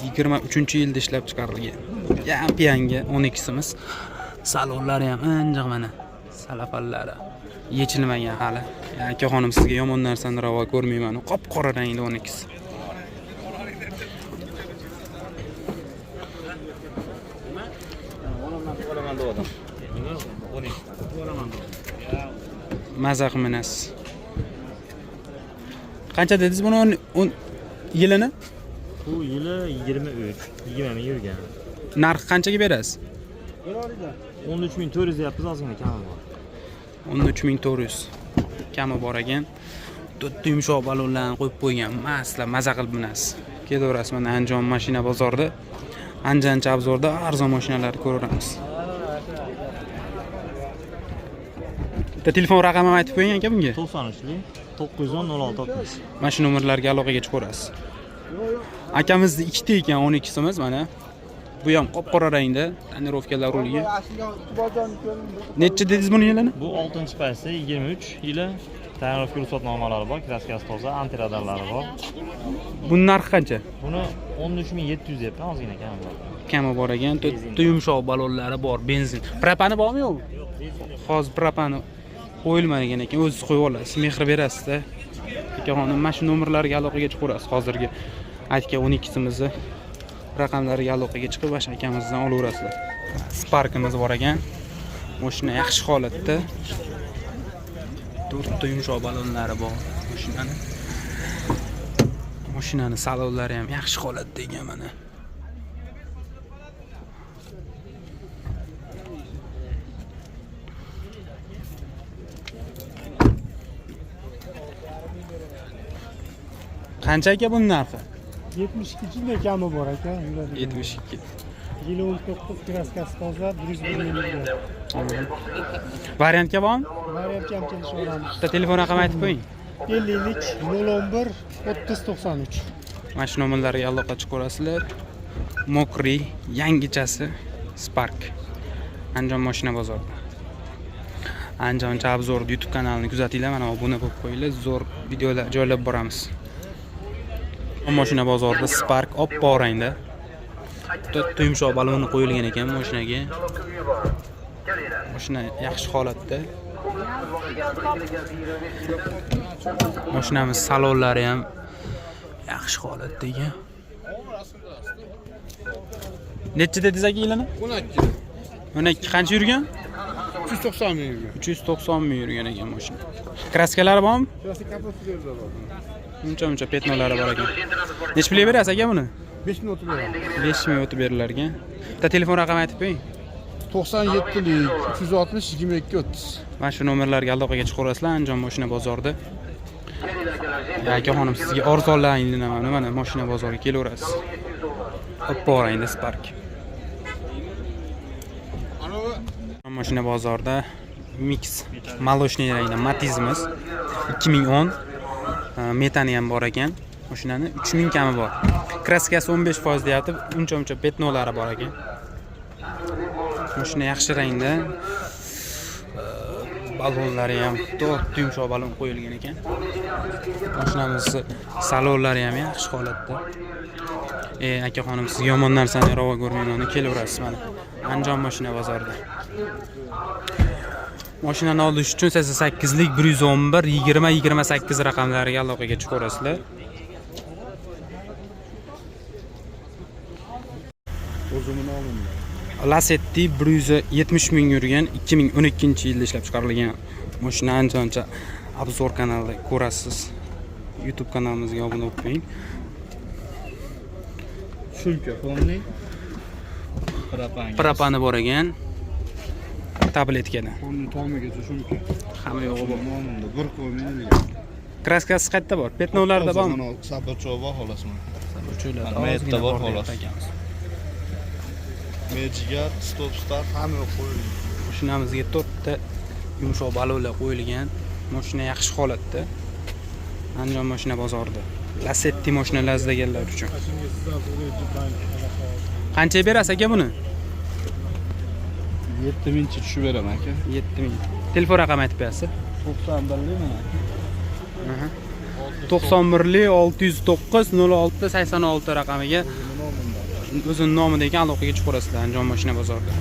2023-yilda ishlab chiqarilgan. Yap yangi Onix'imiz. Salonlari ham injiq mana. Salafallari yechilmagan hali. Akaxonim, sizga yomon narsani ravo ko'rmayman. Qop-qora rangli Onix. Maza qilib minasiz. Qancha dedingiz buni yilini? Bu yili 23, 20 ming yurgan. Narxi qanchaga berasiz? 13 400 deyapmiz, ozgina kami bor. 13 400 kami bor ekan. To'rtta yumshoq balonlarni qo'yib qo'ygan. Masla maza qilib minasiz. Kelaverasiz mana Andijon mashina bozorida. Anjancha обзор da arzon mashinalarni ko'raveramiz. Bitta telefon raqamini aytib qo'ying aka bunga. 93lik 910 06 60. Mana shu nomerlarga aloqaga chiqaverasiz. Akamizni ikkita ekan Onix'imiz mana. Bu ham qop-qora rangda, тонировка lar rulga. Necha dedingiz buni yilini? Bu 6-paysi 23 yili, тонировка ruxsatnomalari bor, kraskasi toza, antiradarlari bor. Buni narxi qancha? Buni 13 700 deyapman, ozgina kami bor. Kami bor ekan. To'rtta yumshoq balonlari bor, benzin. Propani bormi, yo'qmi? Hozir propani qo'yilmagan ekan, o'zingiz qo'yib olasiz, mehr berasizda. Akaxonim, mana shu nomerlarga aloqaga chiqaverasiz. Hozirgi aytgan Onix'imizni raqamlariga aloqaga chiqib, mana shu akamizdan olaverasizlar. Sparkimiz bor ekan. Mashina yaxshi holatda. To'rtta yumshoq balonlari bor mashinani. Mashinani salonlari ham yaxshi holatda ekan mana. Qancha aka buni narxi? 72 da kami bor aka. 72. Yili 19, kraskasi toza, 101 ming yurgan. Variantga bormi? Variantga ham kelishaveramiz. Bitta telefon raqami aytib qo'ying. 50lik 011 30 93. Mana shu nomerlarga aloqa chiqarasizlar. Мокрый yangichasi Spark. Andijon mashina bozorida. Andijoncha обзор YouTube kanalini kuzatinglar, mana obuna bo'lib qo'yinglar, zo'r videolar joylab boramiz. Mashina bozorida Spark oppoq rangda. To'rtta yumshoq baloni qo'yilgan ekan mashinaga. Mashina yaxshi holatda. Mashinamiz salonlari ham yaxshi holatda ekan. Necha dedingiz aka yilini? 12. 12. Qancha yurgan? 390 ming yurgan. 390 ming yurgan ekan mashina. Kraskalari bormi? Kraska kapot bor. Uncha muncha пятно lari bor ekan. Necha pulga berasiz aka buni? 5 ming o'tib beramiz. 5 ming o'tib berilar ekan. Bitta telefon raqami aytib qo'ying. 97lik 360 22 30. Mana shu nomerlarga aloqaga chiqaverasizlar Andijon mashina bozorida. Ya akaxonim, sizga arzonlarini mana mashina bozoriga kelaverasiz. Oppoq rangda Spark. Mashina bozorida Mix молочный rangda Matizimiz 2010, metani ham bor ekan. Mashinani 3000 kami bor. Kraskasi 15% deyapti, uncha muncha пятно lari bor ekan. Mashina yaxshi rangda. Balonlari ham to'rtta yumshoq balon qo'yilgan ekan. Mashinamizni salonlari ham yaxshi holatda. E, akaxonim, sizga yomon narsani ravo ko'rmayman, kelaverasiz mana. Andijon mashina bozorida. Mashinani olish uchun 88lik 111 20 28 raqamlariga aloqaga chiqaverasizlar. O'zimni nomimda. Lacetti 170 ming yurgan, 2012-yilda ishlab chiqarilgan mashina. Andijoncha обзор kanalida ko'rasiz. YouTube kanalimizga obuna bo'lib qo'ying. Шумка полный. Propan. Propani bor ekan. Tabletkada. Qo'lning tomigacha шумка. Hamma yo'g'i bor. Nomimda bir qo'y ming. Kraskasi qayerda bor? Пятно larda bormi? Sabacho bor xolos mana. Saburcho'larda Mana ozgina yerda bor bor xolos. deyapti akamiz. Mejigar, stop start hamma yo'q qo'yilgan. Mashinamizga to'rtta yumshoq balonlar qo'yilgan. Mashina yaxshi holatda. Andijon mashina bozorida. Lacetti mashinalar izlaganlar uchun. Qanchaga berasiz aka buni? 7 mingcha tushib beraman aka. 7000. Telefon raqami aytib berasiz. 91lik mana aka. Aha. 91lik 609 06 86 raqamiga o'zini nomida ekan, aloqaga chiqaverasizlar Andijon mashina bozorida.